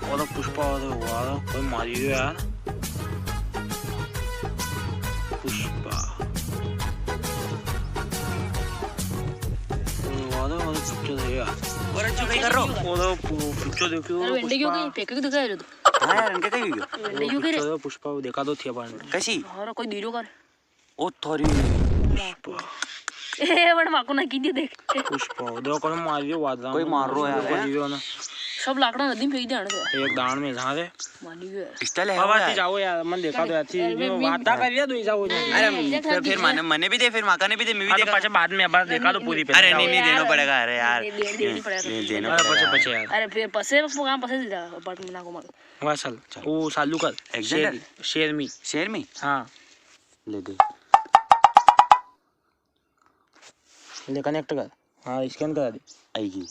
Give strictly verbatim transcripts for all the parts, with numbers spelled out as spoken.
ओ तो पुष्पा, ओ तो वाह, कोई मारी गयो यार। पुष्पा। ओ वाह, ओ तो पिक्चर है यार। और अच्छा, कई कर रहो? ओ तो पु-, पिक्चर देखियो, अरे, वेंडे क्यों पुष्पा। कहीं फेंक के दिखा रहे हो? हाँ यार, इनके कहीं हो गयो? वेंडे क्यों करे? पिक्चर है पुष्पा, वो देखा दो थी अपन। कैसी? और कोई धीरो कर। ओ थारी। पुष्पा। ए, बड़ माको ना कीधी देख। पुष्पा, देखो कोई मार रही हो, वादला कोई में मार रहा है, मार रही हो हैं? ना। सब लाकड़ा नदी में फेंक दे आने दे। एक दान में जहाँ दे। मानी गयो। पिस्टल है बाबा, यार। ती जाओ यार, मन देखा दो यार, ती अरे, जो मैं बात ना कर रिया, तू ही जाओ यार। अरे, ए, देख, फिर, देख, फिर देख। माने, मने भी दे, फिर माका ने भी दे, मैं भी हाँ, तो देखा। पाछे बाद में, अब देखा तो पूरी पहले अरे, जाओ। नहीं, नहीं, देना पड़ेगा, अरे यार। दे, दे, देना पड़ेगा। दे, देना अरे, पड़ेगा। पछे, पछे यार। अरे, फिर पछे, वो काम पछे दे जा, but ना को मार। वाह, चल, चल। वो चालू कर। एक शेर, घंटा? शेरमी। शेरमी? हाँ। ले दे। ले connect कर। हाँ, scan करा दे। आएगी।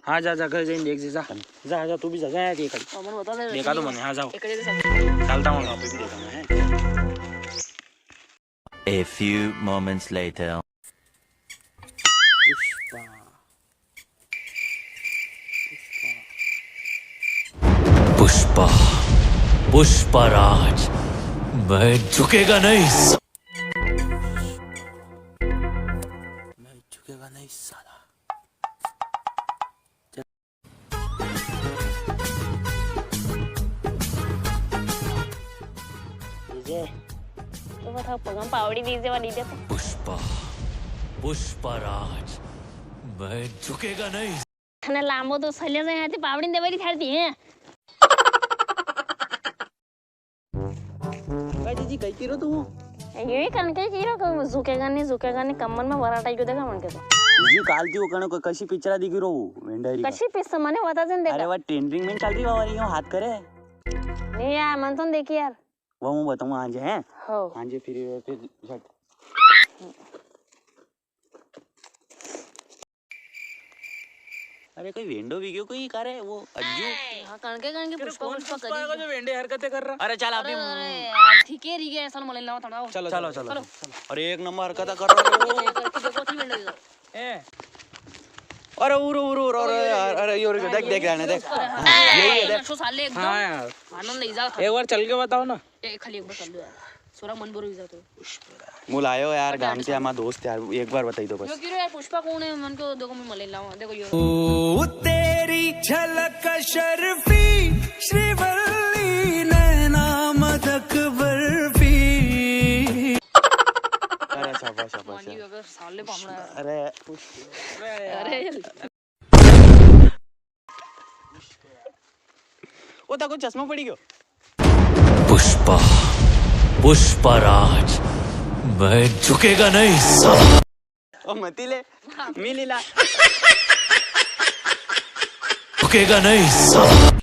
हाँ, जा, जा, घर जाइन देख, जा। चल। जा, जा, तू भी जा, जा, यार, ये कर। हाँ, मने बता दे, देखा तो मने, हाँ, जाओ। एक जगह से। चलता हूँ, वहाँ पे भी देखा मैं। A few moments later. Pushpa. Pushpa, Pushpraj, मैं झुकेगा नहीं। मैं झुकेगा नहीं साला। डीजे। तो बता, पगम पावड़ी दीजे वा, दीजे तो। पुष्पा, पुष्पराज, मैं झुकेगा नहीं। थने लांबो तो सले से यहाँ थी पावड़ी देवारी थारती है। का जीजी, कई कीरो तू? यूं ही कण के कीरो, को झुकेगा नहीं, झुकेगा नहीं, कमर में वराटा क्यों देखा मन के तो। जीजी, काल थी वो कण को कशी पिक्चर दिखी रो, वेंडारी का। कशी पिक्चर मने बता दे, देखा। अरे, वा ट्रेंडिंग में चल रही, वा वाली, यूं हाथ करे। नहीं यार, मन तो देखी यार। वो मैं बताऊँ आज है। हो। आज फिर, फिर झट। अरे, कोई वेंडो भी गयो कोई, का रे वो अज्जू। हाँ, कणके, कणके तेरे पुष्पा, कौन पुष्पा पुष्पा करी है जो वेंडे हरकतें कर रहा? अरे, चल, आप ही अरे, अरे, यार, ठीक है, ठीक है, ऐसा मले लावा थोड़ा। चलो, चलो, चलो, चलो। चलो। अरे, एक नंबर हरकत कर रहा है वो। देखो, ठीक वेंडो है। ए। अरे, उरो, उरो, उरो, अरे, यार, अरे, यो, देख, देख, देख, देख। हाँ, यही है, देख। नशो साले एकदम। हाँ, यार। आनंद ले जा। एक बार चल के बताओ ना। ए, खाली एक बार कर लो यार। सोरा मन बोरो वीजा तो। मु लायो यार, गाम से आमा दोस्त यार, एक बार बताई दो बस। यो किरो यार, पुष्पा कौन है? मन को देखो, मैं मले लाऊं, देखो यो। ओ तेरी झलक शर्फी, श्रीवल्ली नैना मदक बर्फी। अरे शाबाश, शाबाश। मानी अगर साले पामड़ा। अरे। अरे। ओ ताको चश्मा पड़ी गयो। पुष्पा, पुष्पराज, मैं झुकेगा नहीं साला। ओ मती ले, मिली ला। झुकेगा नहीं साला।